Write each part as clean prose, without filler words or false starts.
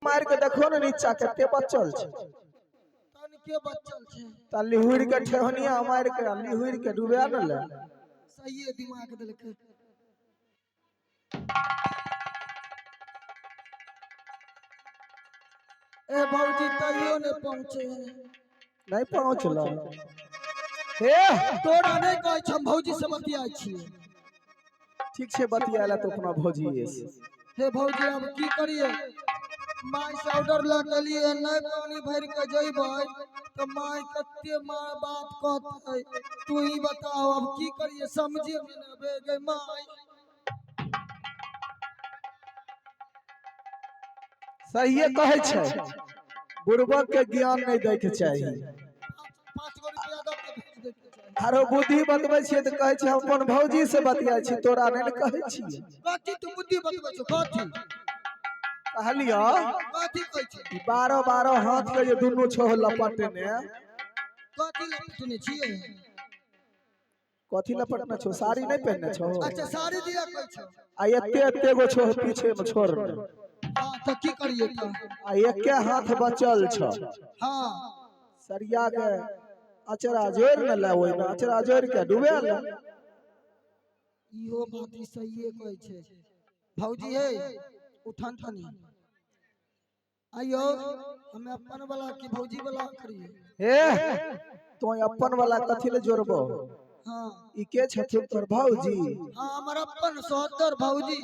मारि के देखो ने नीचा कते बचल छै। तनिके बचल छै। त लिहुर के ठेहनिया मारि के लिहुर के डुबा ने ले। सहिए दिमाग देलकै। ए भौजी तैयो नहि पहुँचे। नहीं पहुँचल। हे तोरा नहि कहै छौ, हम भौजी से बतियाइ छियै। ठीक छै, बतियाला तो अपना भौजी से। हे भौजी अब की करिए? माय से ऑर्डर लऽ के लिए नहि पानी भरि के जइबै तऽ माय कते माय बात कहतै। तू ही बताओ अब की करिए, समझे में नहि आबे गे माय। सहिए कहै छै, बुड़बक के ज्ञान नहीं दै के चाही। 5 गो रुपया दऽ के भेज दै के चाही। आरो बुद्धि बतबै छियै तऽ कहै छै हम अपन भौजी से बतियाइ छी, तोरा नहि ने कहै छियै। कथी तू बुद्धि बतबै छौ? कथी कहलियौ कथी कहै छै? 12 12 हाथ के जे दुनू छौ लपटने। कथी लपटने छियै? कथी लपटने छौ? साड़ी नहीं पहनने छौ? अच्छा साड़ी दिया कहै छौ। आ एते एते गो छौ पीछे में छोड़ने। हाँ तऽ की करिए तऽ? आ एके हाथ बचल छौ। हाँ सरिया के अचरा जोड़ि ने ले, ओहिमे अचरा जोड़ि के डुबा ले। इहो बात ई सहिए कहै छै भौजी। हे उठन तनी आइयो, हमे अपन वाला की भौजी वाला करिए? हे तो अपन वाला कथी ले जोड़बो? हाँ ई के छथिन तोर भौजी? हाँ हमर अपन सहोदर भौजी।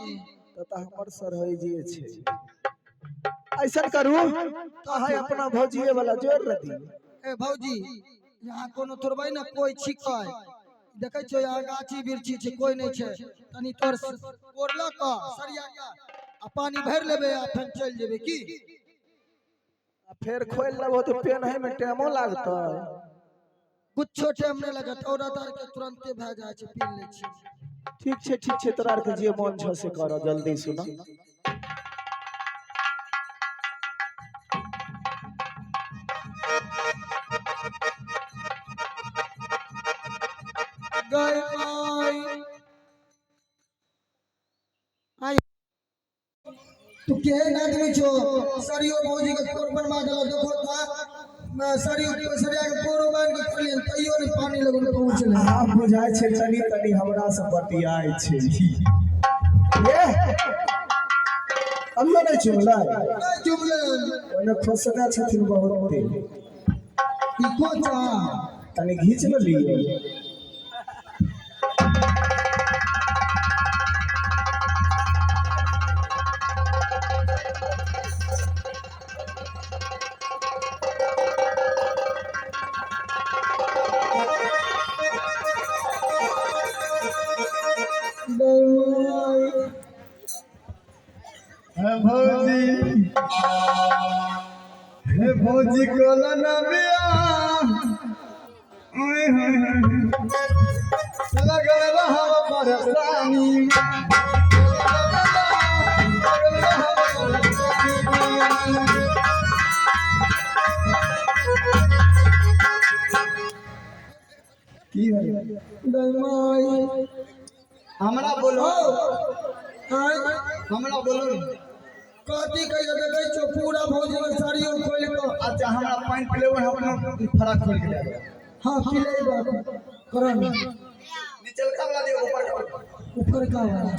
तऽ हमर सरहैजे छै। ऐसन करू अहाँ अपना भौजिए वाला जोड़ न दी। ए भौजी यहाँ कोनो थोड़बै ने कोई छिकै, देखै छियो यहाँ गाछी बिरछी छै, कोई नहि छै। तनी तोर कोरलक क सरिया के आ पानी भरि लेबै आ फेर चलि जेबै की? आ फेर खोलि लेबो तऽ पेन्है में टाइमो लागतै। कुछो टाइम नहि लगत, औरत आर के तुरंते भए जाइ छै, पी लै छियै। ठीक छै ठीक छै, तोरा आरके जे मन छौ से कर, जल्दी सुन। गय माय आय, तू केहन आदमी छो? सरियो भौजी के कोर बनवा देला। देखो ता मैं सरियो सरिया के कोरो बान्हि के खोलियन तैयो नहि पानी लगन पहुँचलै। आब बुझाइ छै तनी तनी हमरा से बतियाइ छै। ये अभियो नहि चुमलै? नहि चुमलै। ओहिमे खोसने छथिन बहुते। ई कोचा तनी घीच ने लियौ। गय माय। हे भौजी, हे भौजी कोला ना बियाह, ओए होए होए, लगल रहब परेशानी में। लगल रहब परेशानी में। की है? गय माय। हमरा बोलो। आय। हमरा बोलो। कथी कहियो? देखै छो पूरा भौजी के साड़ियो खोलि कऽ। अच्छा हमरा पानि पिलेबै, हम अपना फराक खोलि के दए देब। हाँ पिलेबै करन। निचलका वाला दियौ, ऊपर का। ऊपर का वाला।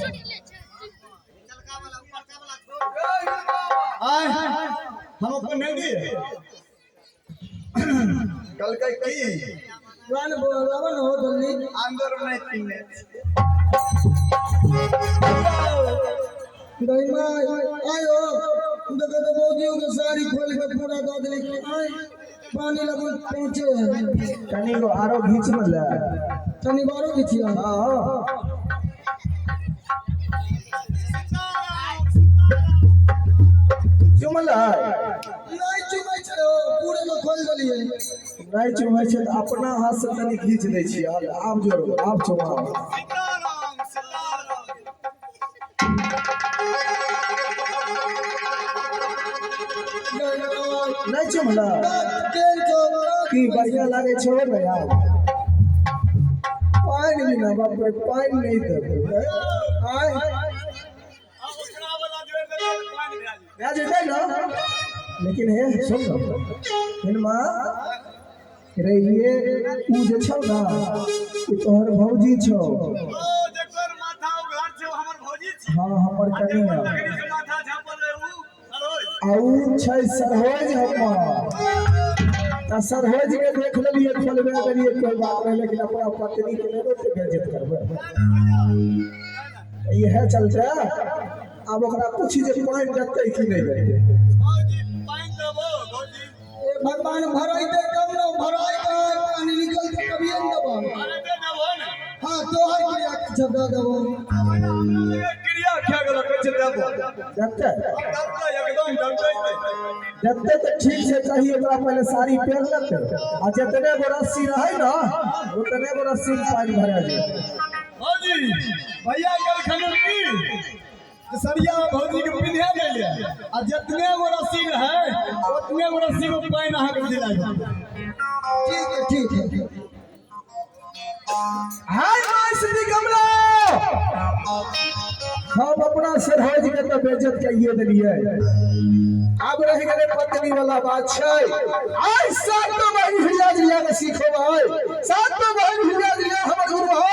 आय हम अपन नहीं दिए कहलकै की? रान बोलावन हो जल्दी। अंदर नहीं पीने। गई माय आयो, देखो तो भौजी के साड़ी खोल के पूरा दऽ देली। आय पानी लगन पहुँचे। कनी गो आरो घीच ने ले। तनी बारो घिचिया। हाँ चुमलै? नहि चुमै छै, ओ पूरे के खोल देलियै। नहि चुमै छै तऽ अपना हाथ से तनी घीच दै छियै। आब जोड़ो, आब चुमाओ। गई माय। नहि चुमलै? केहन छौ? की बढ़िया लागै छौ ने? यार पानि बिना बाप रे पानि नहि देबै। आय। भए जेतै ने। लेकिन हे सुन हिनमा रे, ये ऊ जे छौ ना, ऊ तोहर भौजी छौ। जेकर माथा उघार छै हमर भौजी छी। हाँ, हमर कनिया। माथा झापल रहे ऊ सरोज। आ ऊ छै सरहोज हमर। तऽ सरहोज के देख लेलियै, खोलबे देलियै, कोई बात नहीं, लेकिन अपना पत्नी के नहि ओते बेइज्जत करबै। इएह चलते आब ओकरा पूछी जे पानि देतै कि नहि देतै। भौजी, पानि देबो भौजी? ए भगवान, भराइते तब न, भराइ कहाँ? पानी निकलते तभिए न देबो। अरे दे देबो ने। हाँ, तोहर क्रिया के छ, दऽ देबो। हमरा लगे क्रिया खा गेल, कहै छै देबो। देतै? देतै, एकदम देतै। देतै तऽ ठीक छै। कही ओकरा पहिले साड़ी पहिन लेतै आ जितने गो रस्सी रहै ने, उतने गो रस्सी में पानि भरा जेतै। भौजी, भैया कहलखिन की सरिया भौजी के पिन्हे गेलै आ जितने गो रस्सी रहै उतने गो रस्सी में पानि अहाँके दिला देतै। ठीक है, ठीक है। हाय my Shri कमला, हम अपना सरहोज के तऽ बेइज्जत कहिए देलियै, आब रहि गेलै पत्नी वाला बात छै। आइ सातो बहिन हिरिया जिरिया के सीखो भाई, सातो बहिन हिरिया जिरिया हमर गुरु है।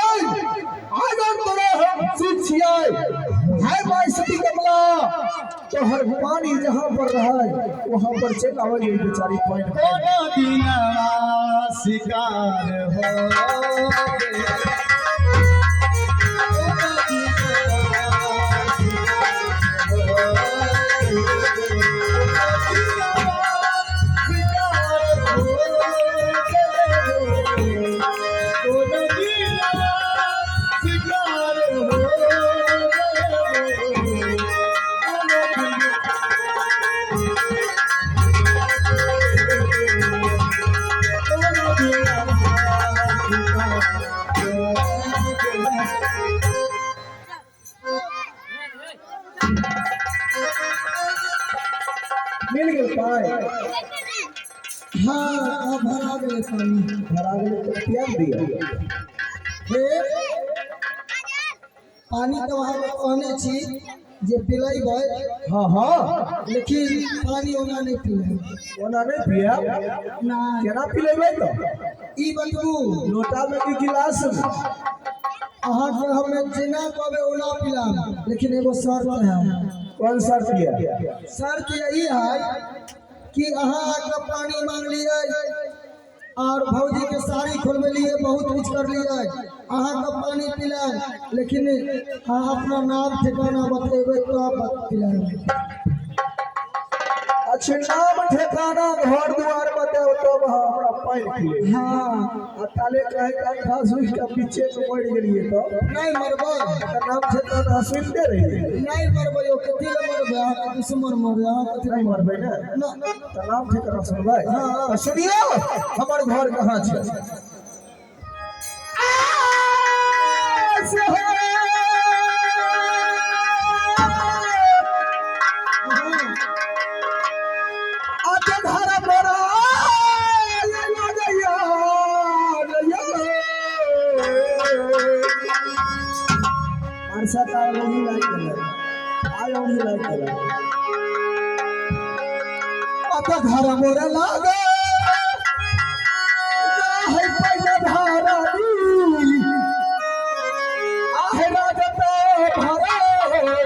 आज हम तोरा हम सीख छियै। हाय my Shri कमला, तोहर पानी जहाँ पर रहै वहाँ पर चलि आबै बेचारी पानि। कोनो दिनवा शिकार हो, कोनो दिनवा शिकार हो, कोनो दिनवा शिकार हो, कोनो दिनवा शिकार हो, कोनो दिनवा। मिल गेल पाइ? हाँ, आब भरा गेलै पानी। भरा गेलै तऽ पिया दिअ। हे, पानी तऽ अहाँके कहने छी जे पिलेबै। हाँ हाँ लेकिन पानी ओना नहि पिलेबै। ओना नहि पियाब? नहि। केना पिलेबै तऽ? ई बतबू। लोटा में कि गिलास में? अहाँके हमे जेना कहबै ओना पिलाब, लेकिन एगो शर्त है। कौन शर्त यऽ? शर्त यही है कि अहाँ आके पानी मांगलियै और भौजी के साड़ी खोलबेलियै, बहुत कुछ करलियै, अहाँके पानी पिलाए, लेकिन अहाँ अपना नाम ठिकाना बतेबै तब पिलाएब। अच्छा, नाम ठिकाना घर द्वार बताओ तब अहाँ हमरा पानि पिलेबै? हाँ। आ ताले कहे कंठा सुखि के पीछे में मरि गेलियै तऽ? नहि मरबै। तऽ नाम ठिकाना सुनिते रहियै। नहि मरबै यौ, कथी लए मरबै? अहाँके दुश्मन मरबै, अहाँ कथी नहि मरबै ने? ना। तऽ नाम ठिकाना सुनबै? हाँ। तऽ सुनियौ, हमर घर कहाँ छै। आ, से हो। आज घर मोरा लगैया। वर्षा का वही लागि गेलै, आइ वही लागि गेलै। अत घर मोर लागे है पहिले धारानी, आहे राजत भरा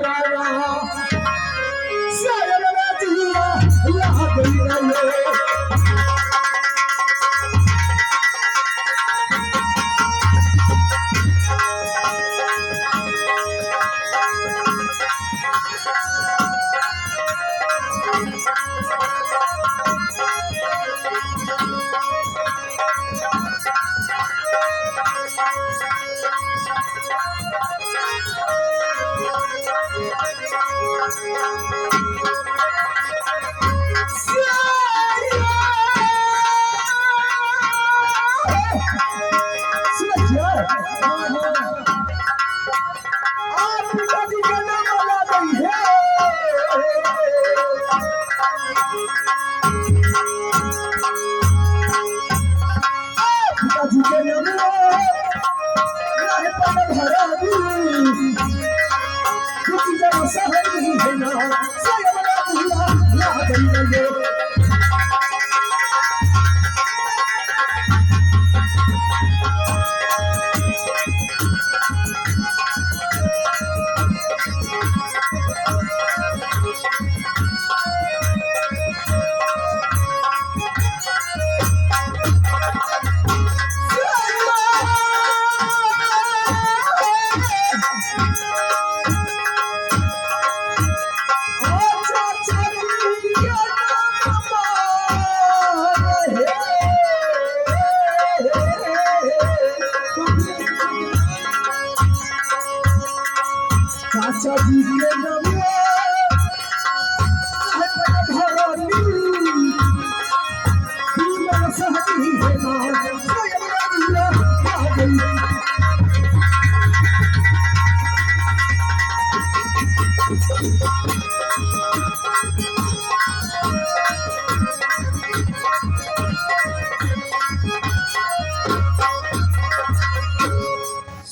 राजा सायल जिया लागै रे। सुनै छियै? आ पिताजी के नाम लागै है। आ पिताजी के नाम रहे पन भरारी, कुछ जब सहरी है ना सयम।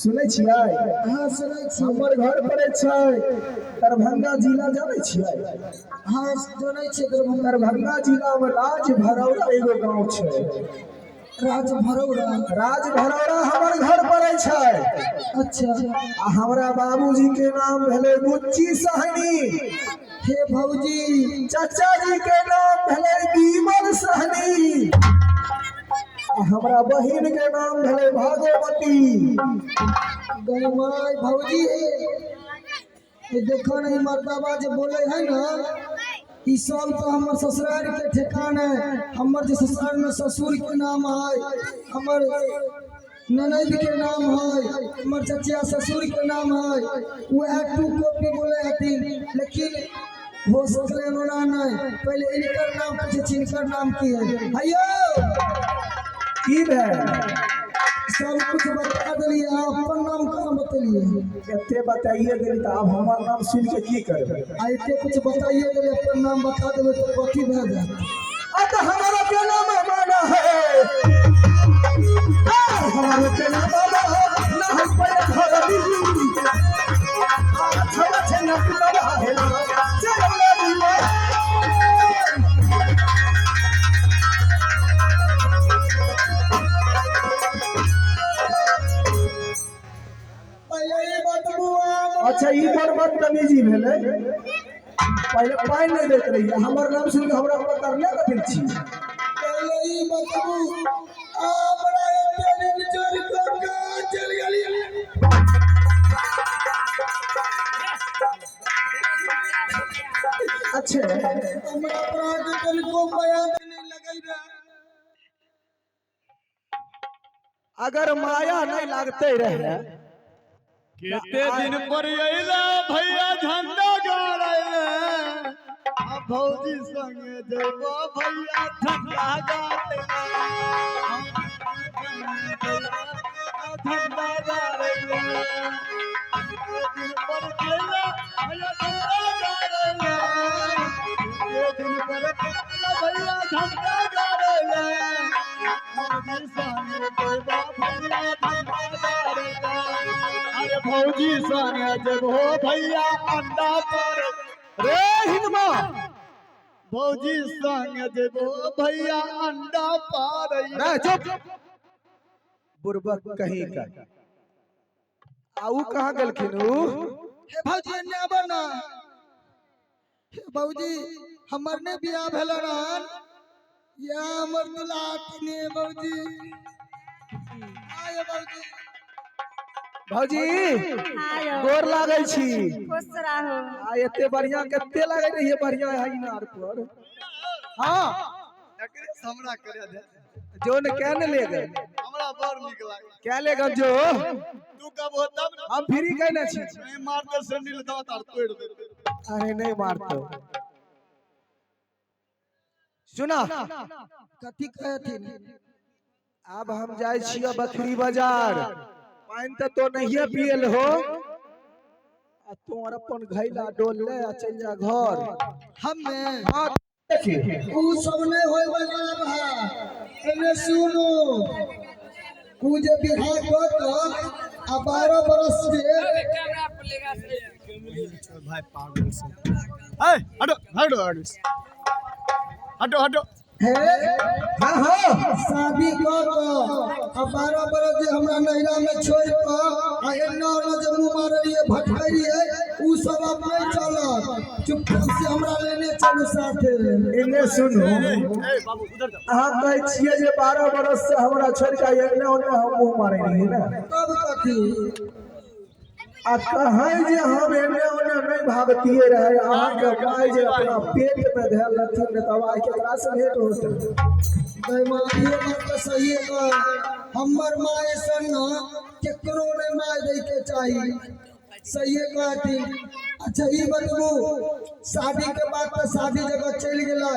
सुनै छियै? हाँ, सुनै छी। हमर घर पड़ै छै दरभंगा जिला, जानै छियै? हाँ, जानै छियै दरभंगा। दरभंगा जिला में राज भरौरा एगो गाँव छै। राज भरौरा? राज भरौरा हमर घर पड़ै छै। अच्छा। आ हमरा बाबूजी के नाम भेलै बुच्ची सहनी। हे भौजी। चाचा जी के नाम भेलै बीमल सहनी आ हमरा बहिन के नाम भेलै भागवती। गई माय, भौजी हे, ये देखो ना, ई मर्दाबा जे बोले है ना, ई सब तो हमर ससुराल के ठेकान है। हमर जे ससुराल में ससुर के नाम है, हमर ननद के नाम है, हमर चचिया ससुर के नाम है, वह टू कॉपी बोले हथिन। लेकिन हो सकले ओना नहीं, पहले इनकर नाम पूछे छी, इनकर नाम की है? हयो। की भेल? सब कुछ बता देलिए, अहाँ अपन नाम कहाँ बतेलिए? एते बताइए देली तऽ आब हमर नाम सुनि के की करबै? आ एते कुछ बताइए देलिए, अपन नाम बता देबै तऽ कथी भए जायत? आ तऽ हमारा के नाम माना है, आ हमारा के नाम माना है ना, हम पहले घर दी आ छला छला पिलवा है ना चल ला। पहिले ई बतबू आब। अच्छा, ई बड़ बदतमीजी भेलै। पहिले पानि नहि दैत रहियै, हमर नाम सुनि कऽ हमरा पकड़ने कथी छी? पहिले ई बतबू, हमरा एते दिन छोड़ि कऽ कहाँ चलि गेलियै? अच्छे। हमरा पर अहाँके कनिको माया नहि लगै रहए। अगर माया नहीं लागते रहे। केते दिन पर अइला भैया झंडा गाड़ैले, आ भौजी संगे जइबो भैया झंडा गाड़ैले, झंडा गाड़ैले। केते दिन पर अइला भैया झंडा गाड़ैले, केते दिन पर अइला भैया झंडा गाड़ैले, भौजी संगे जइबो भैया झंडा गाड़ैले। अरे भौजी संगे जइबो भैया अंडा पर रे हिनमा। भौजी संगे जइबो भैया अंडा पारै। रे चुप, बुरबक कहीं का। आ ऊ कहाँ गेलखिन ऊ? हे भौजी, एने आबऽ ना। हे भौजी, हमर ने बियाह भेल रहन, या हमर दुल्हा हथिन। हे भौजी, आय भौजी। भौजी। आयो। गोर लागै छी। खुश रहू। आ एते बढ़िया कते लागै रहिए बढ़िया है इनार पर। हाँ। एकरे से हमरा करे दे। जो ने क्या ने ले गए? हमरा बड़ नीक लागे। क्या ले गए जो? तू कबो तब ने। हम फ्री कहने छी। नहीं मार दे सैंडल, दांत आर तोड़ दे। अरे नहीं मारतो, सुना। कथी कहथिन? अब हम जाइ छियै बकरी बाजार। पानि तऽ तो नहिये पियल हो, आ तोर अपन घैला डोल ले आ चलि जा घर। हमे? हाँ, देखी। ऊ सब नहीं होय वाला है। एने सुनू, ऊ जे बियाह कऽ कऽ आ 12 बरस जे भाई पागल से ए हटो हटो हटो हटो हटो। हे। हाँ हाँ शादी कऽ कऽ आ 12 बरस जे हमरा नैहरा में छोड़ि कऽ आ एन्ना ओन्ना जे मुँह मारलियै, भटकलियै, ऊ सब अब नहीं चलत। चुपचाप से हमरा लेने चलू साथे। एने सुनू। ए बाबू, उधर जाओ। अहाँ कहै छियै जे 12 बरस से हमरा छोड़ि कऽ एने ओने हम मुँह मारै रहियै ने? तब कथी? आ कहै जे हम एने ओने नहि भागतियै रहे, अहाँके माय जे अपना पेट में धयल रहथिन ने, तब आइ केकरा से भेंट होतै? गै माँ, इहो बात तऽ सहिए कह। हमर माँ ऐसन न केकरो नहि माय दै के चाही, सहिए कहथिन। अच्छा, ई बतबू, शादी के बाद तऽ शादी जगह चलि गेलै,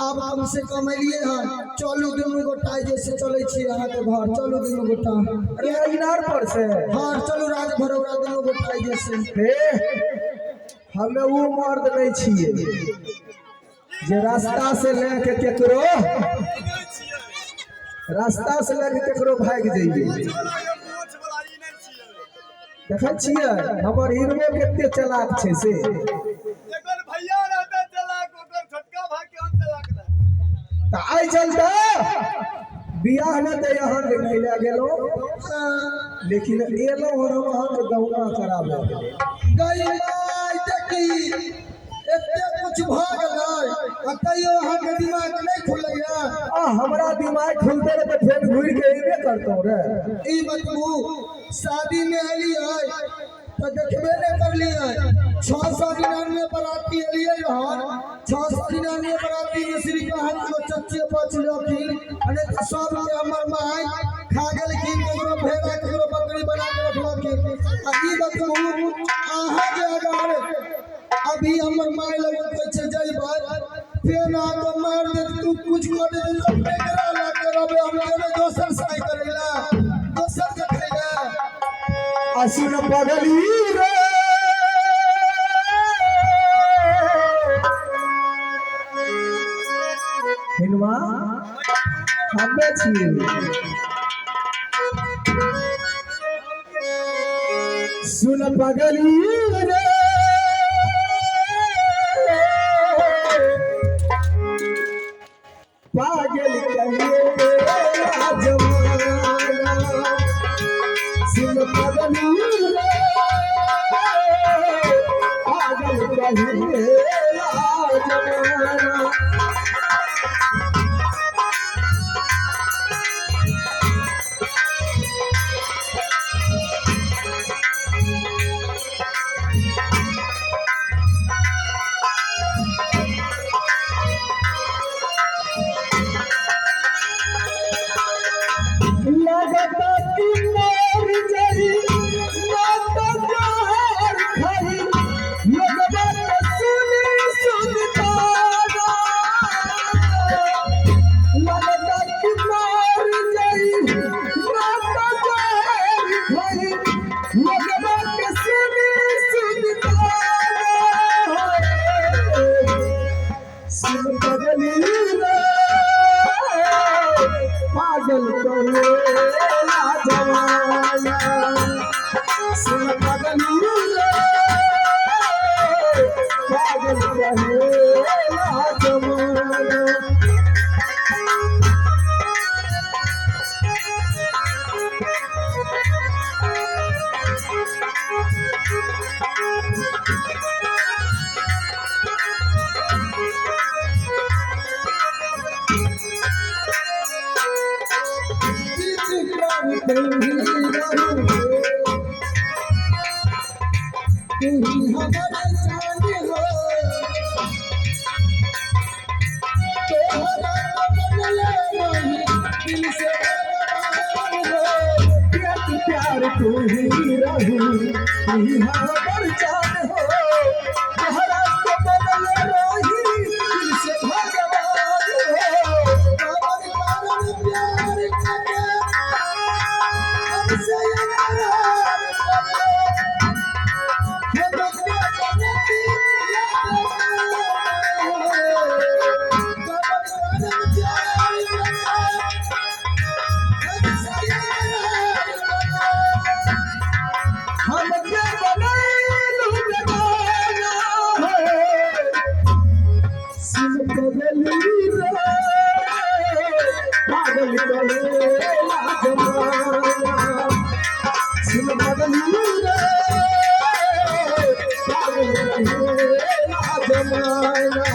आब कम से कम एलियै हन, चलू दुनू गोटा जैसे चलै छी अहाँके घर, चलू दुनू गोटा। अरे इनार पर से? हाँ, चलू राज भरौरा दुनू गोटा जैसे। हे, हमे ऊ मर्द नहीं छियै जे रास्ता से लेके केकरो, रास्ता से लेके केकरो भागि जइए। मोछ वाला ई नहीं छियै। देखै छियै हमर हीरो कते चलाक छै से। जेकर भैया रहता चलाक, ओकर छोटका भाई केहन चलाक रहै। तऽ आइ चलते बियाह में तऽ यहाँ के नहीं लए गेलहुँ, लेकिन एलहुँ हन हम अहाँके गौना कराबै के लेल। गई माय देखी एते कुछ भऽ गेलै आ तैयो अहाँके दिमाग नहि खुलैया। आ हमरा दिमाग खुलते रहे तऽ फेर घुरि के एबे करतहुँ रे। ई बतबू, शादी में एलियै तऽ देखबे नहि करलियै। 699 बराती एलियै रहन, 699 बराती में सिर्फ अहाँके चच्चे बचलखिन, आ नहि तऽ सबके हमर माय खा गेलखिन, ककरो भेड़ा ककरो बकरी बना के रखलखिन। आ ई बतबू, अहाँ जे अगर अभी हमर माय लग कहै छै जइबै, फेर अहाँके मारि देत, तू कुछ कर देत तऽ केकरा लग के रहबै? हम जेबै दोसर साइ करै लए, दोसर देखै लए। आ सुन पगली रे, हिनवा हमे छियै। सुन पगली रे, पागल कहिए जमाना। सुन पगली रे, पागल कहिए जमाना। लगता कि मर जाई ना तो जहर खाई, लगता कि सुनी सुनता। लगता कि मर जाई ना तो जहर खाई, लगता कि सुनी सुनता। सुन पगली रे, पागल कहेला जमाना। सुन पगली रे, पागल कहेला जमाना। प्रीत कर तुम ही रहू, तू ही हमारे जान हो, तोहरा तो बनले रही दिल से भगवान हो। प्यार प्यार तू ही रहू, तू ही हमर जान हो, तोहरा तो बनल रही दिल से भगवान हो। हमर कारण प्यार करके हमसे इकरार करके हमके बनती हो। हमर कारण प्यार करके हमसे इकरार करके हमके बनैलू बेगाना है। सुन पगली रे, पागल कहेला जमाना। सुन पगली रे, पागल कहेला जमाना।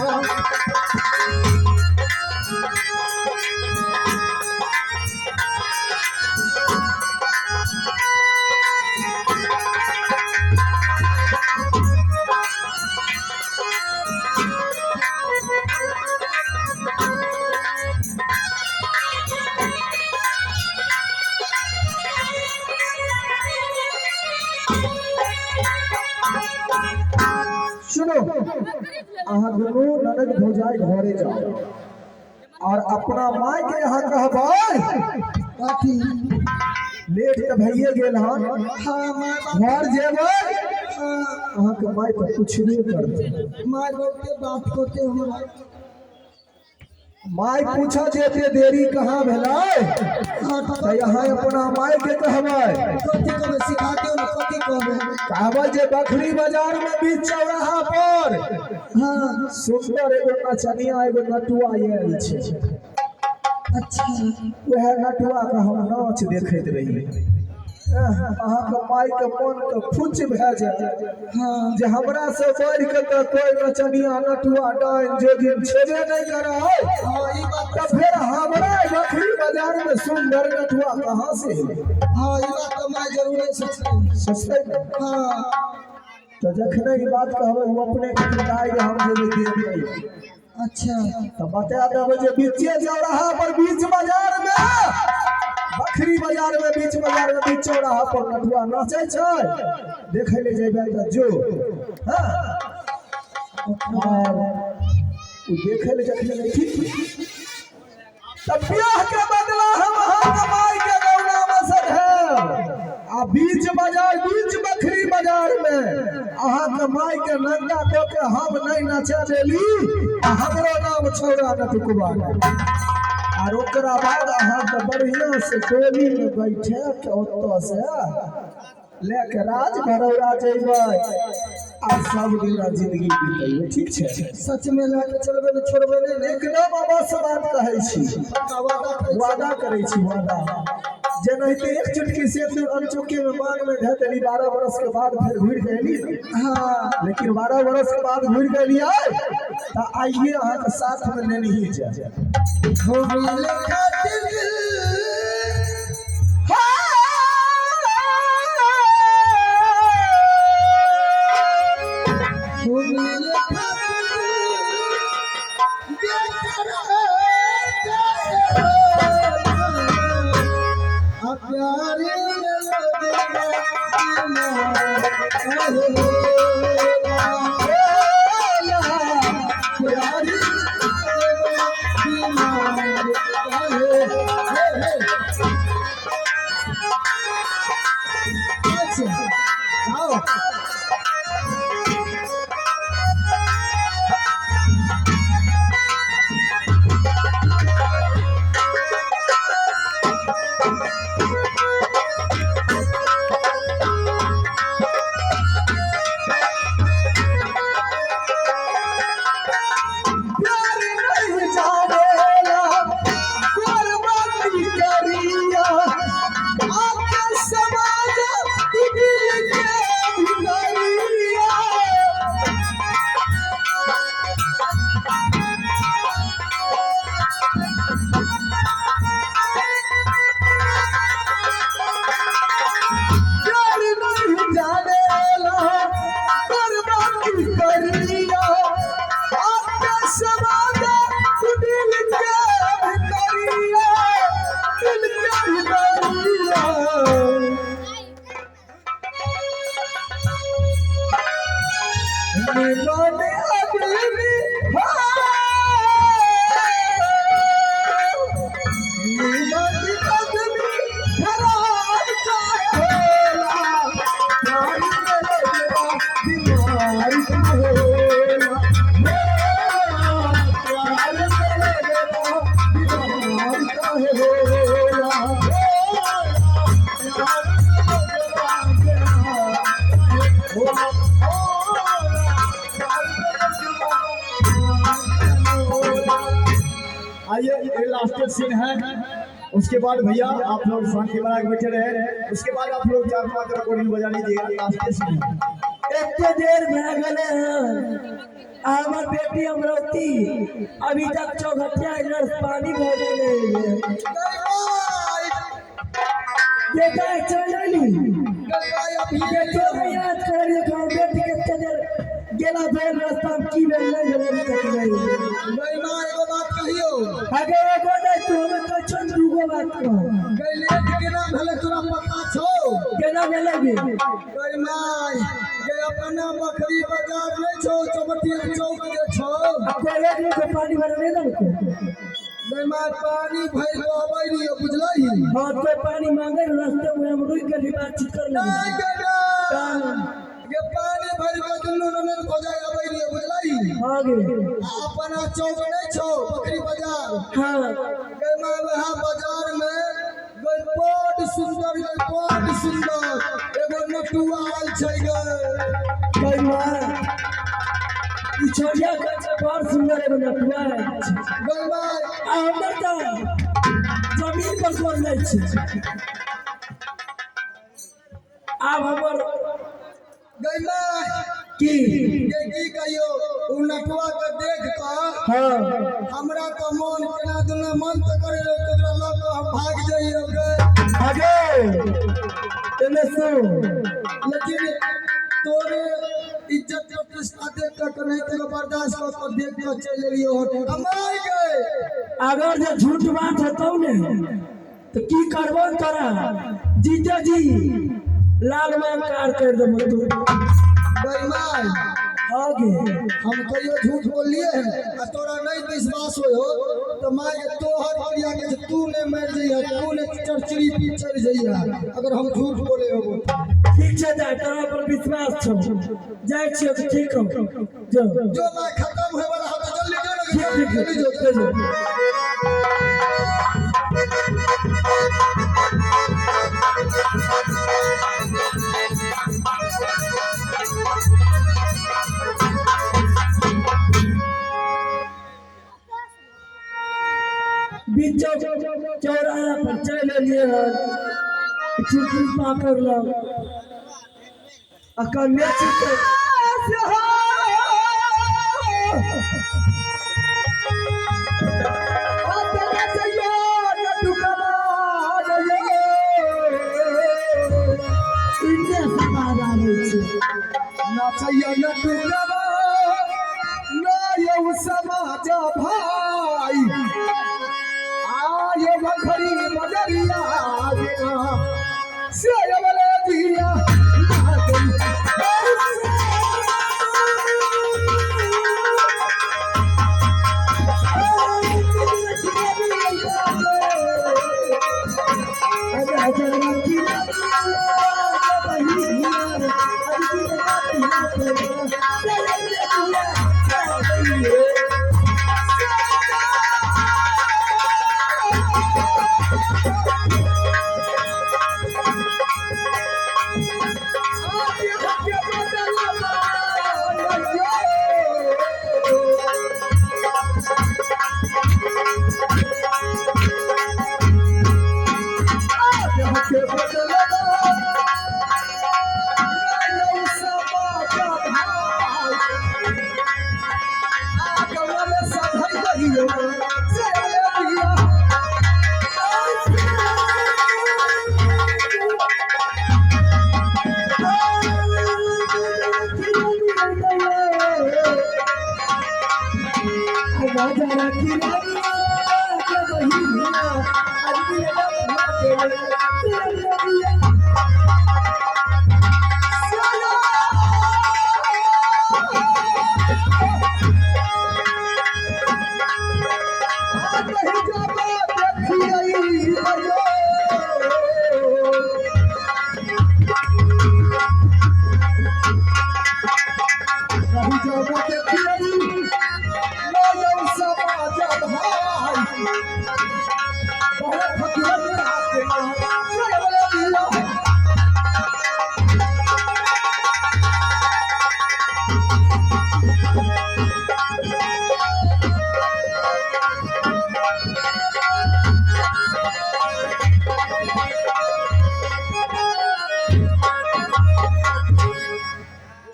सुनो, अहाँ दुनू ननद भौजाई घरे जाओ और अपना माय के यहाँ कहबै। कथी? लेट तऽ भइए गेल हन। हाँ माय बाप। घर जेबै, हाँ। अहाँके माय तऽ पुछबे करतै। माय बहुते बात करते हमरा। माय पूछा जे एते देरी कहाँ भेलै, तऽ यहाँ अपना माय के कहबै। कथी कहबै? सिखा दियौ ने, कथी कहबै? कहबै जे बखरी बाजार में बीच चौराहा पर हाँ सुंदर एगो नचनिया एगो नटुआ आयल छै। अच्छा। वएह नटुआ के हम नाच देखैत रही। अहाँके माय के मन तऽ फुच भए जाय हाँ जे हमरा से बढ़ि के तऽ कोई नचनिया नटुआ डाइन जोगिन छेबे नहि करै। हाँ ई बात तऽ फेर हमरा बखरी बाजार में सुंदर नटुआ कहाँ से एलै? हाँ ई बात तऽ माय जरूरे सोचतै। सोचतै ने? हाँ तऽ जखने ई बात कहबै, ओ अपने कहै जे हम जेबै देखबै। अच्छा। तऽ बता देबै जे बीचे चौराहा पर बीच बाजार में बखरी बाजार में बीच बाजार में बीच चौराहा पर नटुआ नाचै छै, देखै ले जेबै तऽ जो। हाँ और ओ देखै ले जखने ठीक तऽ ब्याह के बदला हम अहाँके माय के गौना में सधेब आ बीच बाजार बीच बखरी बाजार में अहाँके माय के नंगा कऽ के हम नहि नचा देली आ हमरो नाम छौड़ा नटुकबा। आर ओकरा बाद अहाँके बढ़िया से टोली में बैठे के ओतऽ से लेके राज भरौरा जेबै आ सब दिना जिंदगी बितेबै। ठीक छै? सच में लए के चलबै ने, छोड़बै नहि ने? एकदम अवश्य बात कहै छी। पक्का वादा करै छी? वादा करै छी, वादा। जेनाहिते एक चुटकी से अनचोके में मांग में धऽ देली, 12 बरस के बाद फेर घुरि के एली ने। हाँ लेकिन 12 बरस के बाद घुरि के एलियै तऽ आइए अहाँके साथ में लेनही जाय। हो मिले खातिर हो मिले खातिर बेकरार काहे होला? आ प्यारे में लगना बीमार काहे होला? होला, प्यारे में लगना बीमार काहे हे हे। अच्छा आओ। प्यार नहीं जानेला कुर्बानी करिया आके समाज दिल के भितरिया। प्यार नहीं जानेला कुर्बानी करिया आके समाज दिल के भितरिया, दिल के भितरिया। निमन आदमी निमन आदमी खराब काहे होला? प्यार में लगवा बीमार काहे होला? प्यार में लगवा बीमार काहे होला? प्यार में लगवा बीमार काहे होला? आइए, ये लास्ट सीन है। उसके बाद भैया आप लोग शांति बना के बैठे रहे। उसके बाद आप लोग 4-5 रिकॉर्डिंग बजा लीजिएगा। लास्ट सीन है। एते देर भए गेलै हन आ हमर बेटी अमरवती अभी तक चौघटिया इधर पानी भर गेलै। बेटा चल अली। बेटो के याद करलियै कि हमर बेटी कते देर गेला भेल, रास्ता में की भेल नहि भेल अभी तक नहि। गई माँ, एगो बात कहियो। अगे एगो नहि, तू हमे कहै छौ ने दूगो बात कह। गई, लेट केना भेलै तोरा पता छौ? केना भेलै बे? गई माय गई, अपना बकरी बाजार नहीं छौ, चौबटिया चौक जे छौ। आ कॉलेज में कोई पानी भरे नहि देलको? गई माय, पानी भरि कऽ अबै रहियो, बुझलही? हाँ, कोई पानी मांगे रास्ते में हम रुक के भी बातचीत कर नहीं लेंगे। गई गे, पानी भरि कऽ दुनू ननद भौजाइ अबै रहियो, बुझलही? हाँ गे। आ अपना चौक नहीं छौ बकरी बाजार। हाँ। गै माय, वएह बाजार में गै बड सुंदर, गै बड सुंदर एगो नटुआ आयल छै गै। गई माँ, ई छोरिया कहै छै बड़ सुंदर एगो नटुआ आयल छै। गै माय। आ हमर तऽ जमीन पर गोर नहि छै। आब हमर गै माय। की? गै, की कहियो, ओ नटुआ के देख कऽ हाँ। हमरा तऽ मन केना दुना मन तऽ करे रहै कि ओकरा लऽ कऽ हम भागि जइयो गै। आगे एने सुन। लेकिन तोरे इज्जत प्रतिष्ठा देख कऽ केनाहिते कऽ बर्दाश्त कऽ कऽ देख कऽ चलि एलियो हन। आ माय गै। अगर जे झूठ बात होतौ ने तऽ की करबो तोरा, जीते जी लाल में कार कर देबो तू। गै माय। हाँ गे। हम कहियो झूठ बोललिए हैं? आ तोरा नहीं विश्वास होय हो तो माय गे, तोहर क्रिया के जे तू नहीं मर जइहा, तू नहीं चरचरी पी चल जइहा अगर हम झूठ बोले होबो। ठीक छै, जाय, तोरा पर विश्वास छौ, जाइ छियौ तऽ ठीक हौ, जो। जो माय, खत्म होय वाला हो तो जल्दी जो ना। ठीक ठीक। जल्दी जो। ठीक, जो। बीच चौराहा पर चलि एलियै हन, चुटकी पाकड़ लग आ कन्या छिकै। इन्ने समाज आबै छै। नाचैया नटुकवा ना यौ समाज भाई, आय बखरी बजरिया बिना से बले दिया।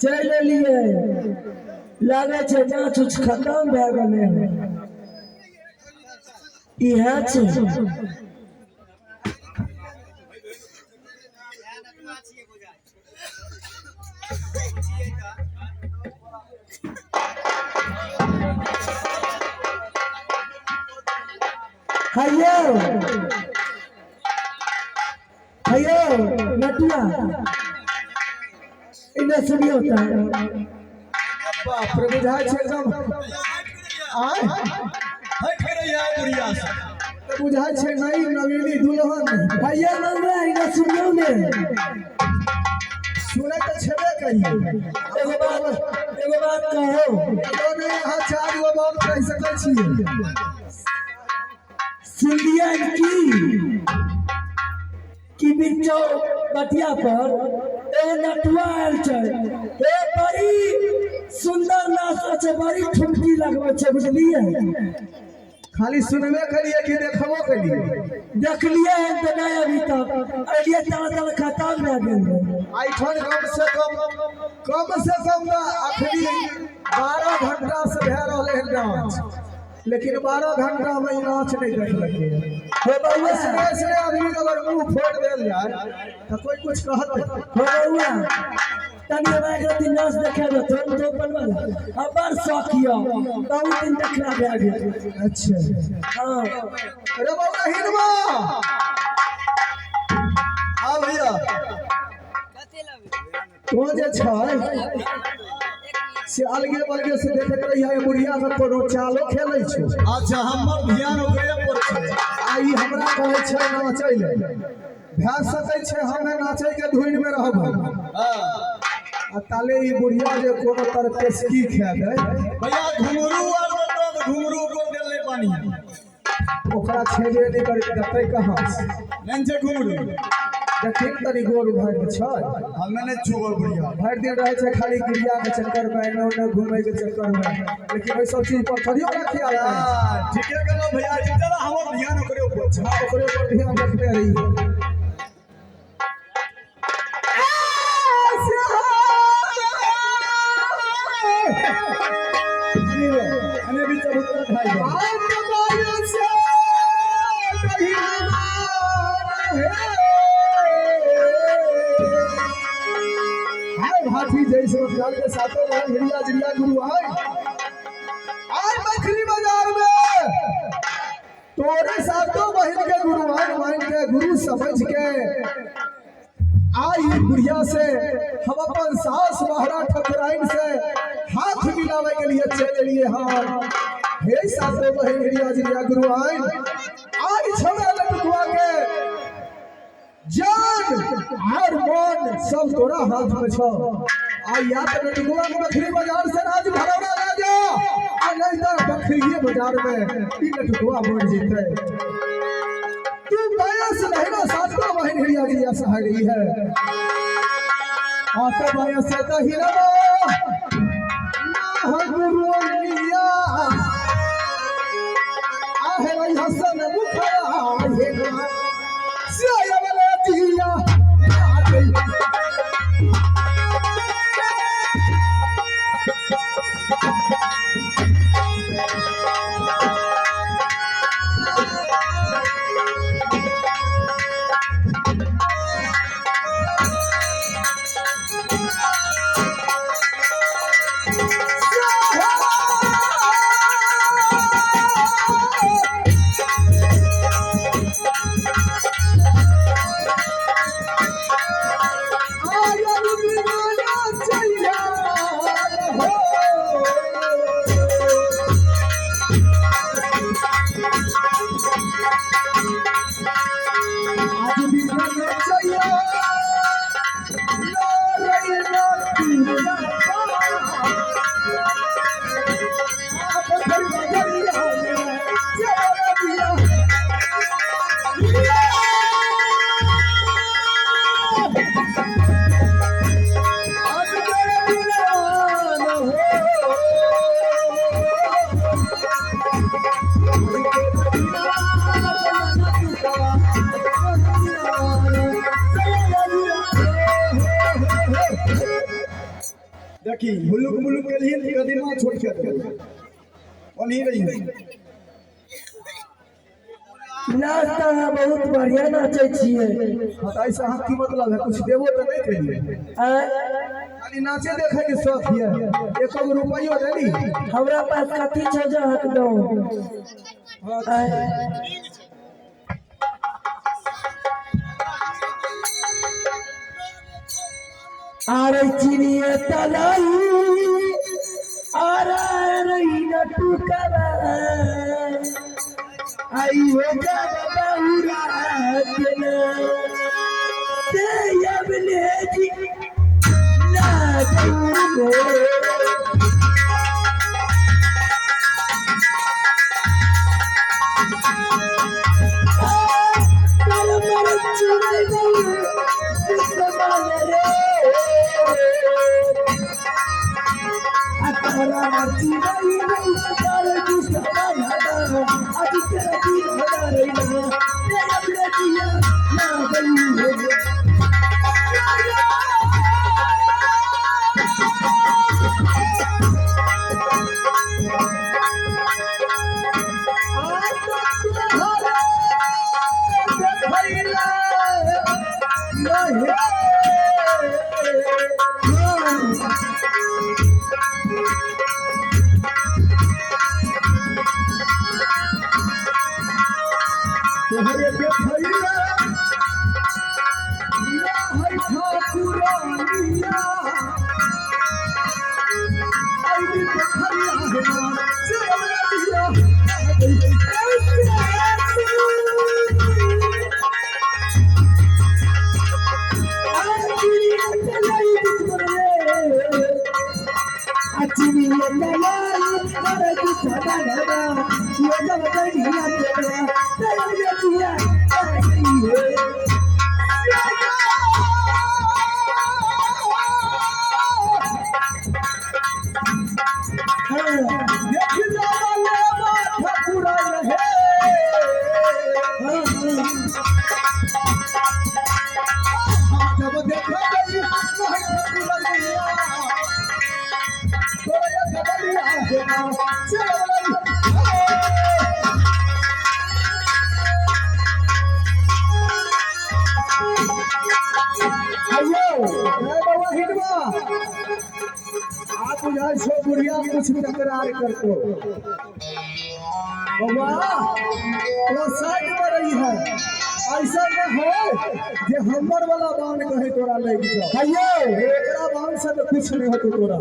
चलि एलियै, लागै छै जाँच उच खतम भए गेलै। इएह छै। हैयो हैयो नटुआ, इन्ने सुनियो तऽ। बाप रे, बुझाइ छै एकदम आय। हटि के रहिया बुढ़िया से। तऽ बुझाइ छै नई नवीनी दुल्हन। भैया मंगला, इन्ने सुनियो ने। सुनै तऽ छेबे करियै। एगो बात कहो। तो नहि, अहाँ चारि गो बात कहि सकै छियै। सुनलियै की कि बिच्चो बटिया पर एगो नटुआ आयल छै। ए बड़ी सुंदर नाच छै, बड़ी ठुमकी लगबै छै, बुझलियै? खाली सुनबे करिए कि देखबो करिए? देखलियै हन तऽ नहि, अभी तक एलियै तारा तारा खतम भए गेल। आइठन कम से कम तऽ अखनी 12 घंटा से भए रहलै हन नाच, लेकिन 12 घंटा में ई नाच नहि देखलकै। हे बउआ। ऐसने ऐसने आदमी के अगर मुंह फोड़ देल जाए तऽ कोई कुछ कहत? हे बउआ, तनी हमरा एक रत्ती नाच देखेबै, थोड़ तो बनबल हमर शौक यऽ, बहुत दिन देखला भए गेल। अच्छा। हाँ। अरे बउआ हिनमा। हाँ भैया। तो जे छै से अलगे बलगे से देखैत रहियै, बुढ़िया के कोनो चालो खेलै छै। अच्छा, हमर ध्यान ओकरे पर छै। आ ई हमरा कहै छै नाचै ले। भए सकै छै हमे नाचै के धुन में रहबै आ ताले ई बुढ़िया जे कोनो तर पेशकी खा दे। भैया, घुंघरू आर देतो तऽ घुंघरू ऊपर देल नहीं पानी। ओकरा छेबे नहि करै, देतै कहाँ से? नहीं छै घुंघरू। देखिन तनी गोर उघारि के छै। हमे नहीं छुबल बुढ़िया। भरि दिन रहै छै खाली गिरिया के चक्कर में, एने ओने घूमै के चक्कर में, लेकिन ओहि सब चीज पर थोड़ी ओकरा ख्याल रहै छै। हाँ, ठीके कहलो भैया, जरा हमर ध्यान ओकरे ऊपर छै। हाँ, ओकरे पर ध्यान रखने रही। अने भी चबूतरा खाई गए। हाय भाटी, जैसे रोजगार के सातों बहन हिरिया जिरिया गुरु आए आए मछली बाजार में, तोरे सातों बहन के गुरुवान मान के, गुरु समझ के आई बुढ़िया से हम अपन सास महारा ठकुराइन से हाथ मिलावे के लिए चले लिए। हाँ हे सातों बहन हिरिया जिरिया गुरु आए, आज छोड़ा लटकुआ के जान और मन सब तोरा हाथ में छो। आ या तो नटकुआ के बखरी बाजार से राज भरौरा ले जा, आ नहीं तो बखरिए बाजार में ई नटकुआ मर जेते। तू बयस नहीं ना, सातों बहन हिरिया जिरिया सहा रही है। आता बयस दहिलवा ना गुरुनिया आहे वही हसन मुखरा हे ना सिया जिया। देखी, मुलुक मुलुक के लिए कदीमा छोड़ के दे ओनही रही। नाच तऽ अहाँ बहुत बढ़िया नाचै छियै। हाँ, तऽ ऐसा अहाँ की मतलब है? कुछ देबो तऽ नहि करियै। आँय? खाली नाचे देखे के शौक ये, एको गो रुपैयो देली? हमरा पास कथी छै जे अहाँके दऊ? आँय? आरे चिड़िया तलाई आरे रही नटुकवा आई हो बहुरा के ते अबले जी ना गो। तोहरे देखैला ना है ठाकुरानिया आई देखैया हे से हमरा दिया देख जावा लेवा ठाकुरा हे जब देखा गई नहीं ठाकुरनिया तोरा देखलिया हे चल आइयो ए बाबा हिडवा आप बुझाइ छो बुढ़िया कुछ तकरार करतो बाबा तो साइड में रही है ऐसा न हो जे हमर वाला बाण कहे तोरा लग जाओ। आइयो एकरा बाण से तो कुछ नहीं होतो तोरा।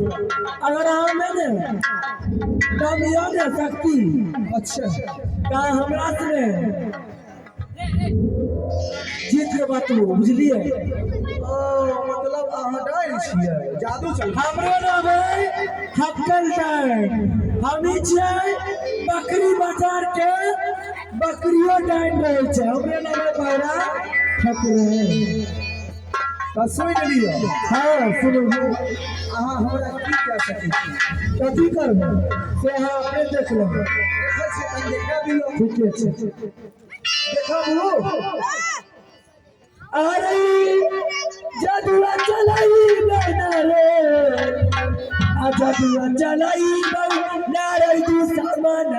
अगर हमें ने दम यो ने शक्ति अच्छा का हमरा से ने जीत के बात बुझलिए। ओ मतलब अहाँ डायल छियै जादू चल हमरो नाम है हक्कल डाइन। हम ही छियै बकरी बाजार के बकरियो डाइन रहै छै। हमरे नाम है भैरा ठाकुर। तऽ सुनि लिअ। हाँ सुनू। अहाँ हमरा की कह सकै छी? कथी करबै से अहाँ अपने देख लेबै। देखै छियै तनि देखा दियौ। ठीके छै। देखाबू। अरे जादुआ चलाई बना रे आ जादुआ चलाई बना रे तू सामान